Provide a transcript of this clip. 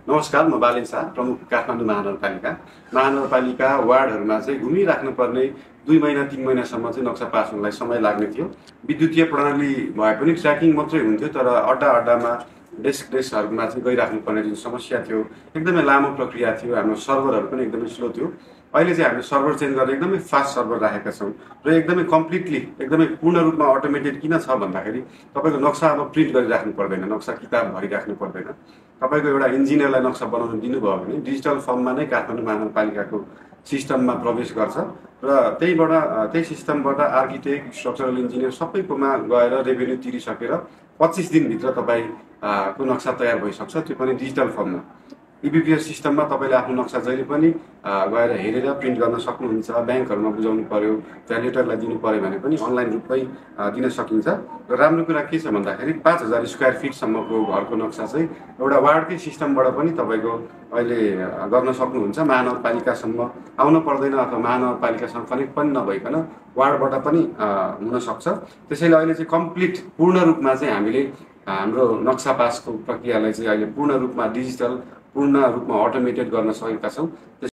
नमस्कार, म बालेन शाह, प्रमुख काठमाडौँ महानगरपालिका। महानगरपालिका वार्डहरूमा चाहिँ घुमिराख्नुपर्ने 2 महिना 3 महिनासम्म चाहिँ नक्सा पास हुनलाई समय लाग्ने थियो। विद्युतीय प्रणाली भए पनि ट्र्याकिङ मात्रै हुन्थ्यो, तर अड्डा-अड्डामा डेस्कहरूमा चाहिँ गइराख्नुपर्ने जुन समस्या थियो, एकदमै लामो प्रक्रिया थियो। हाम्रो सर्भरहरू पनि एकदमै स्लो थियो। अहिले चाहिँ हामीले सर्भर चेन्ज गरेर एकदमै फास्ट सर्भर राखेका छौँ र एकदमै कम्प्लिटली, एकदमै पूर्ण रूपमा अटोमेटेड किन छ भन्दाखेरि तपाईँको नक्सा अब प्रिन्ट गरिराख्नु पर्दैन, नक्सा किताब भरिराख्नु पर्दैन। तपाईँको एउटा इन्जिनियरलाई नक्सा बनाउन दिनुभयो भने डिजिटल फर्ममा नै काठमाडौँ महानगरपालिकाको सिस्टममा प्रवेश गर्छ र त्यही सिस्टमबाट आर्किटेक्ट, स्ट्रक्चरल इन्जिनियर सबैकोमा गएर रेभेन्यू तिरिसकेर 25 दिनभित्र तपाईँको नक्सा तयार भइसक्छ, त्यो पनि डिजिटल फर्ममा। इबिपिएस सिस्टममा तपाईँले आफ्नो नक्सा जहिले पनि गएर हेरेर प्रिन्ट गर्न सक्नुहुन्छ। ब्याङ्कहरूमा बुझाउनु पर्यो, भ्यालिडेटरलाई दिनु पर्यो भने पनि अनलाइन रूपमै दिन सकिन्छ। र राम्रो कुरा के छ भन्दाखेरि 5000 स्क्वायर फिटसम्मको घरको नक्सा चाहिँ एउटा वार्डकै सिस्टमबाट पनि तपाईँको अहिले गर्न सक्नुहुन्छ। महानगरपालिकासम्म आउन पर्दैन अथवा महानगरपालिकासँग कनेक्ट पनि नभइकन वार्डबाट पनि हुनसक्छ। त्यसैले अहिले चाहिँ कम्प्लिट पूर्ण रूपमा चाहिँ हामीले हाम्रो नक्सा पासको प्रक्रियालाई चाहिँ अहिले पूर्ण रूपमा डिजिटल, पूर्ण रूपमा अटोमेटेड गर्न सकेका छौँ।